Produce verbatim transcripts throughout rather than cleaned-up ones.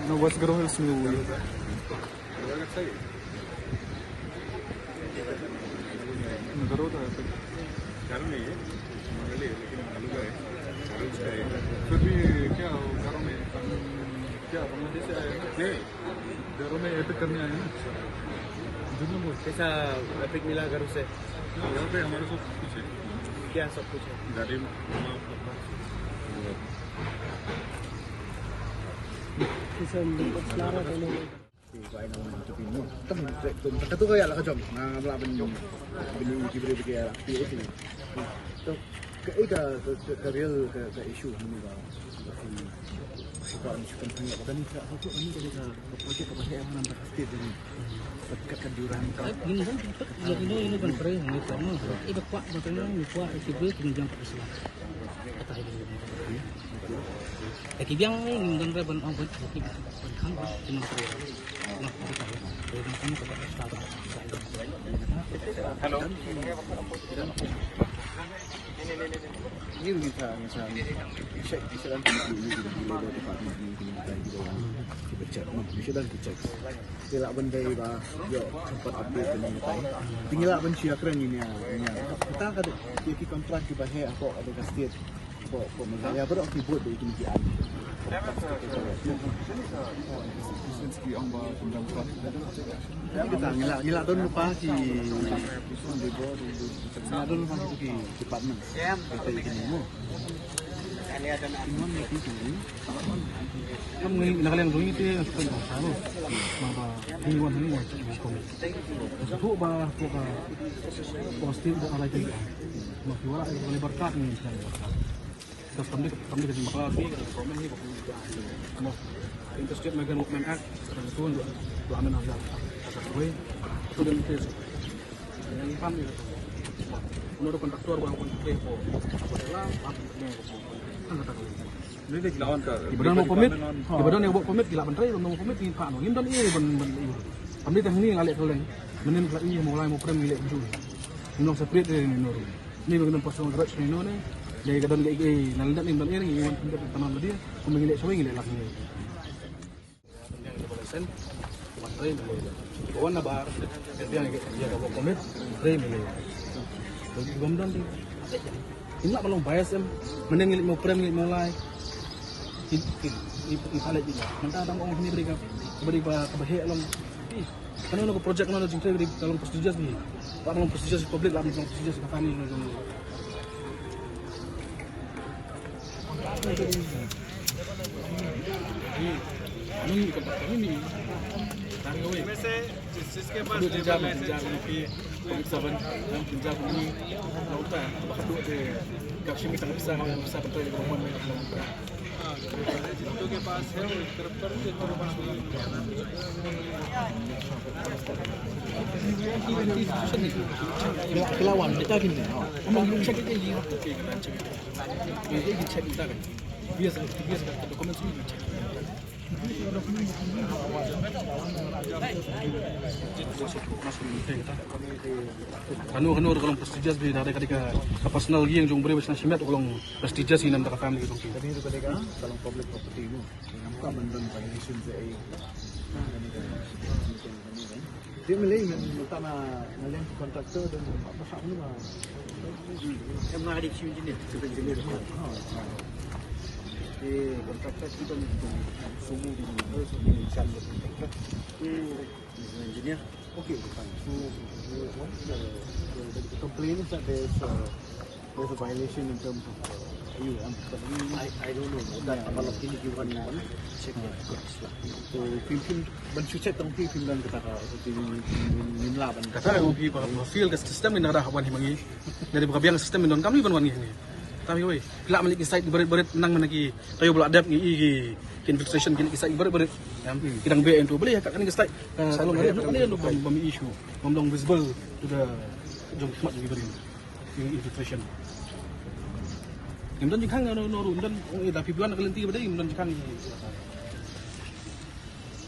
ना, वेस्ट गैरो हिल्स में हुई है। गैरो तो है। गैरो नहीं है, मलयाली है, लेकिन गैरो का है। गैरो का है। फिर भी क्या, गैरो में क्या बांग्लादेश से आए हैं? नहीं। गैरो में एपिक करने आए हैं ना। झूठ ना बोल। कैसा एपिक मिला गैरो से? यहाँ पे हमारे सब कुछ है। क्या सब कुछ है? गाड़ी में। Ka tu ka ïa la ka jong nga, nga la ban ban ïa ki briew ki ïa la ki. Tu ka ka ka real ka ka issue ni ba ba ki ba ni kan tanya ba ni ka ka ni ka ka project ka ba he ha nan ka state ni. Ka ka diuran ka. Ai, ni kan tu ya ino ino kan pre ni ka ma. Ai ba kwa ba kan ni kwa ki briew ki jang ka sila. Kata hai ni. Ki biang ni ni kan re ban ong ban ki ban kan ba ki nang pre. Hello. Ni ni sa ni sa check, check dan ki ni ni ni ni ni check. Ni check dan ki check. Ki lah ban dei ba ïoh sempat update ni ni. Tinggal lah ban share kren ni ni. Kita ka ki kontrak ki ba he ako ada ka state. Ko ko Meghalaya baroh ki bud ba kin ki an. Kita ngi la ngi la don lypa ki, ngi la don lypa ki department. Kita ki ni mo. Kam ngi na ka liang jong ngi te, ma ba ni wan ni wan. Satu ba ko ka posting ba alai te. Ma ki wala ka lebar kat ni. Terus kami kami dari Mekah tu, komen ni kami. Interstate Migrant Workmen Act, tu untuk tu amen ada. Ada tu. Tu dan itu. Yang pam ni. Menurut kontraktor baru pun kita ko. Apa lah, apa ni ko. Kan kata kau. Ni dia kita on ke. Ibadah mau komit, ibadah ni buat komit gila bentrai, mau komit ni pak no. Ngim don eh ban ban. Kami dah ni ngalek keleng. Menin kelak ni mau lai mau prem ngalek ju. Ngim separate ni nurun. Ni ba ngi don personal grudge ni no ne. Dei ka don ka ïing na lyndet ni don ïing, ngi wan pyndet tamam lade. Kumba ngi leh shawei ngi leh lak ngi. Pyndiang ïa ka license. Wan trei na lei. Wan na bar. Pyndiang ïa ka work permit. Trei na lei. Lagi bam don di. Ïa la ba long bias em. Mynne ngi leh mo prem ngi leh mo lai. Ki ki ki ki pale di. Mynta dang ong ni beri ka beri ba ka bahe long. Ih. Kano kano ka project kano jingtrei ka long prestigious ni. Ka long prestigious public, la long prestigious ka family. Kano kano ka long prestigious bi da ka dei ka personal ïing jong briew ba shna shimet ka long prestigious ïa ka family jong ki. Tadi tu ka dei ka long public property mo. Ngam kwah ban don violation sa ei. Dei me lei mynta na na leng contractor don ba sa ni ba. Em na dei civil engineer, civil engineer. Dei contractor ki don sumu di ni, sumu di chan contractor. Engineer. Okay, fine. So, so what is the, the, the complaint is that there's uh, there's a violation in terms of uh, U M, but we I, I don't know. That yeah, yeah. Check it. So, phim phim ban shu check tang phim phim dan kata ka, phim phim la ban kata ka, phim ba feel ka system ni na dah wan hi mangi. Dari buka biang system ni don kami ban wan hi. Tapi wei, pila malik site barit-barit nang mana ki tayo bula dep ngi ki infiltration ki site barit-barit. Ki dang be entu beli ka kan ki site. Salong ada nak ni bam bam issue. Bam long visible to the jong khmat ki bari. Infiltration. Ngim don jingkhang no no ru don ong eh da phim wan ka lenti ba dei ngim don jingkhang.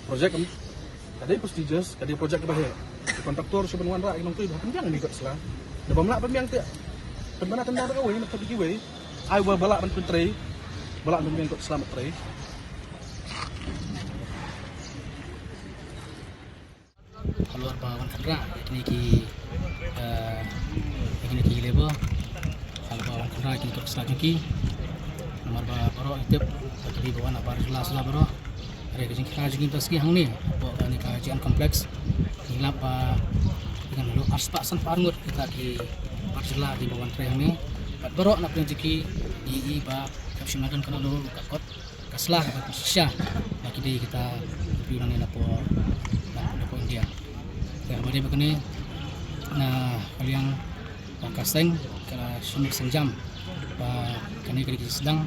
Project ka dei prestigious, ka dei project kaba heh. Kontraktor shu ban wanrah ki nongtrei ba pynbiang ni kot sla. Da bym lah pynbiang te. Pynbna tendang da kawei na kot kiwei. Ai ba ba lah ban pyntrei. Ba lah ban pynbiang kot sla mat trei. Halor ba wan kynrah ïa kine ki, eh, ïa kine ki labour. Halor ba wan kynrah ïa kine ki sla jong ki. Namar ba baroh i tip ba ki dei ba wan na bar jylla sla baroh. Hynrei ka jingkyrpad jong ngi ba sngewbha hangne hapoh kane ka G N complex, ngi lap ba ngi nang lut arspah sanphew ar ngut kita ki bar jylla kiba wan trei hangne. Bad baroh na pdeng jong ki ngi ïohi ba kam shym la don kano kano ka kot ka sla kaba shisha ba ki dei kita ki briew nangne napoh Te haba dei ba kane na ka liang ba ka seng ka la shim ka seng jam ba kane ka dei ka sdang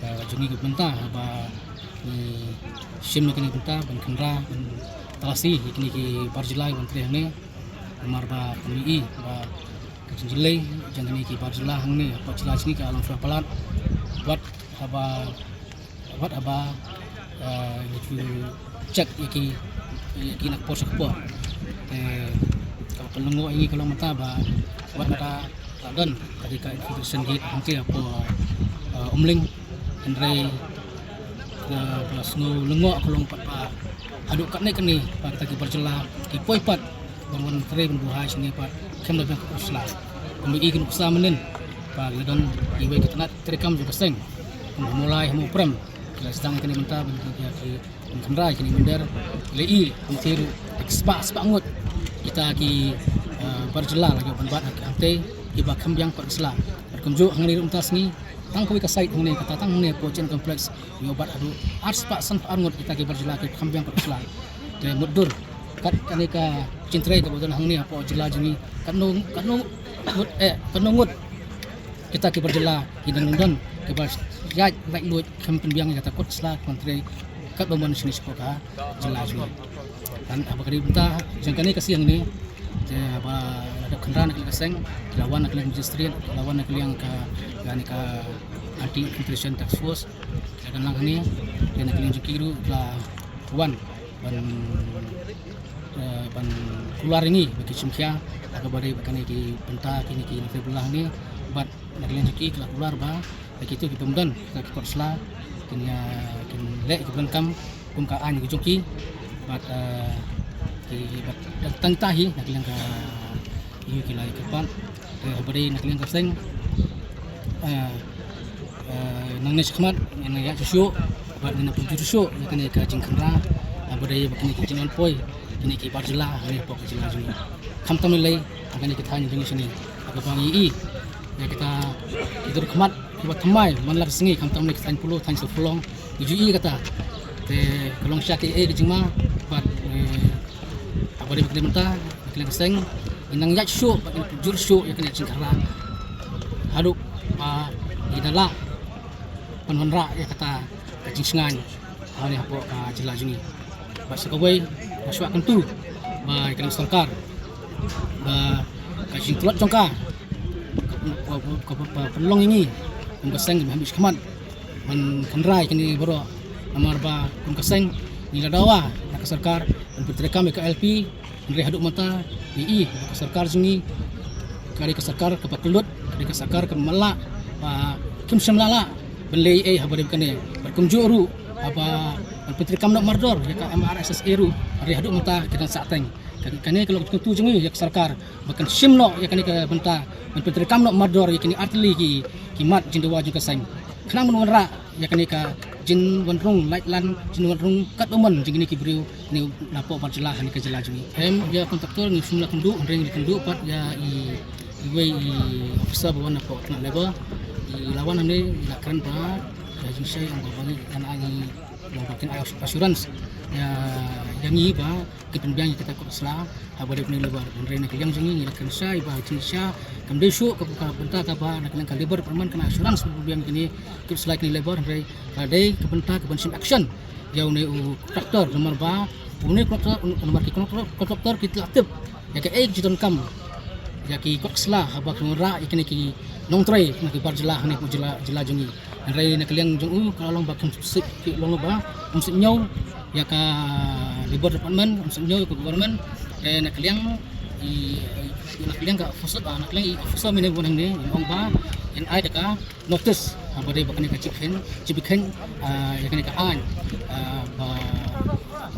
ka jong ngi ka bynta ba ngi shim na kane ka bynta ban khynra ban talasi ïa kine ki bar jylla ban trei hangne. Namar ba kane i ba ka jingjyllei jong kine ki bar jylla hangne hapoh jylla jong ngi ka long shuwa palat. Wat haba wat haba ngi ju check ïa ki ïa ki na por sha por. Te ka pynlyngngoh ïa ngi ka long mynta ba wat mynta la don ka dei ka infiltration gate hangtei hapoh Umling. Hynrei ka ba sngew lyngngoh ka long pat ba haduh katne katne ba kita ki bar jylla ki poi pat ban wan trei ban buhai shane pat khlem da biang ka sla. Kumba i ka nuksa mynnin ba la don iwei ka tnat treikam jong ka seng. Kumba Mawlai ha Mawprem ki la sdang kane mynta ban ki ban khynra kine mynder. La i hangtei ruh spah spah ngut kita ki bar jylla la ïoh ban bat hangtei kiba khlem biang pat ka sla. Bad kumjuh hangne ruh mynta sngi tang kawei ka site hangne kata tang hangne hapoh Chin Complex ïoh bat haduh ar spah san phew ar ngut kita ki bar jylla ki khlem biang pat ka sla. Te mutdur kat kane ka jingtrei kaba don hangne hapoh jylla jong ngi katno katno ngut eh katno ngut kita ki bar jylla ki dang don kiba ïaid laitluid khlem pynbiang ïa kata kot sla ban trei katba mon shane shapoh ka jylla jong ngi. Te haba ka dei bynta jong kane ka seng ne te haba la dep khynra na ka liang ka seng ki la wan na ka liang ka magistrate ki la wan na ka liang ka kane ka anti infiltration task force ki la don lang hangne. Te na ka liang jong ki ruh ki la wan ban ban kular ïa ngi ba ki shim khia ha kaba dei ba kane ki bynta kine ki nongtrei bylla hangne. Bad na ka liang jong ki ki la kular ba ba kito ki bym don kita ki kot sla kin ïa kin leh ki bym kam kum ka aiñ ka jong ki. Bad ki bad tang tang hi na ka liang ka ïa ki la ïa kyrpad. Te haba dei na ka liang ka seng nangne shakhmat ngin ïa shuh shuh bad ngin ïa pynjur shuh ïa kane ka jingkhynra haba dei ba kine ki jingwan poi kine ki bar jylla hangne hapoh ka jylla jong ngi. Khamtam lei lei ha kane ka thaiñ jong ngi shane ha kaba ngi ïohi ïa kita ki dur khmat kiba thymmai man la ka sngi khamtam lei ka thaiñ Polo thaiñ Sawphlong ngi ju ïohi kata. Te ka long sha kaei ka jingma bad haba dei ba kane mynta na ka liang ka seng ngi nang ïaid shuh bad ngi pynjur shuh ïa kane ka jingkhynra haduh ba ngi da lah ban wanrah ïa kata ka jingshngaiñ hangne hapoh ka jylla jong ngi. Bad sa kawei nga shu kwah kyntu ba ïa ka sorkar ba ka jingtlot jong ka ka pynlong ïa ngi kum ka seng ba hynriew shakhmat ban khynra ïa kine baroh. Namar ba kum ka seng ngi la dawa na ka sorkar ban pyntreikam ïa ka I L P. Hynrei haduh mynta ngi i ba ka sorkar jong ngi ka dei ka sorkar kaba kyllut, ka dei ka sorkar kaba matlah, ba kim shym la lah ban leh ei haba dei ba kane. Bad kumjuh ruh haba ban pyntreikam noh mardor ïa ka M R S S A ruh hynrei haduh mynta ki dang sah teng. Kane ka long ka jingkyntu jong ngi ïa ka sorkar ba kan shim noh ïa kane ka bynta ban pyntreikam noh mardor ïa kine artylli ki mat jingdawa jong ka seng. Khnang ban wanrah ïa kane ka jingwanrung laitlan, jingwanrung katba mon jong kine ki briew ne napoh bar jylla ha kane ka jylla jong ngi. Em, ïa kontraktor ngi shym la kynduh, hynrei ngi la kynduh pat ïa i iwei i officer ba wan napoh tnat labour. I la wan hangne i la kren ba ïa jingshai ong ba ngi ïa ngi long ba kin ai assurance ïa ïa ngi ba kin pynbiang ïa kita kot sla haba dei ba kane labour. Hynrei na ka liang jong ngi ngi la kren shai ba jingshisha kam dei shuh ka bynta kaba na ka liang ka labour department kan ai assurance ban pynbiang ïa kine kot sla kine labour hynrei ka dei ka bynta ka ban shim action ïa une u kontraktor namar ba une u kontraktor namar ki kontraktor ki la tip ïa kaei ka jingdonkam ïa ki kot sla haba ki wanrah ïa kine ki nongtrei na ki bar jylla hangne hapoh jylla jong ngi. Hynrei na ka liang jong u ka long ba kam sngewsih ki long ba kam sngewsih ïa ka labour department, kam sngewsih ïa ka government. Te na ka liang i na ka liang ka officer na ka liang i officer mynne ba wan hangne i ong ba in ai da ka notice haba dei ba kane ka jingkheiñ jingkheiñ ïa kane ka aiñ ba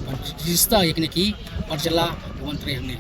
ban register ïa kine ki bar jylla ba wan trei hangne.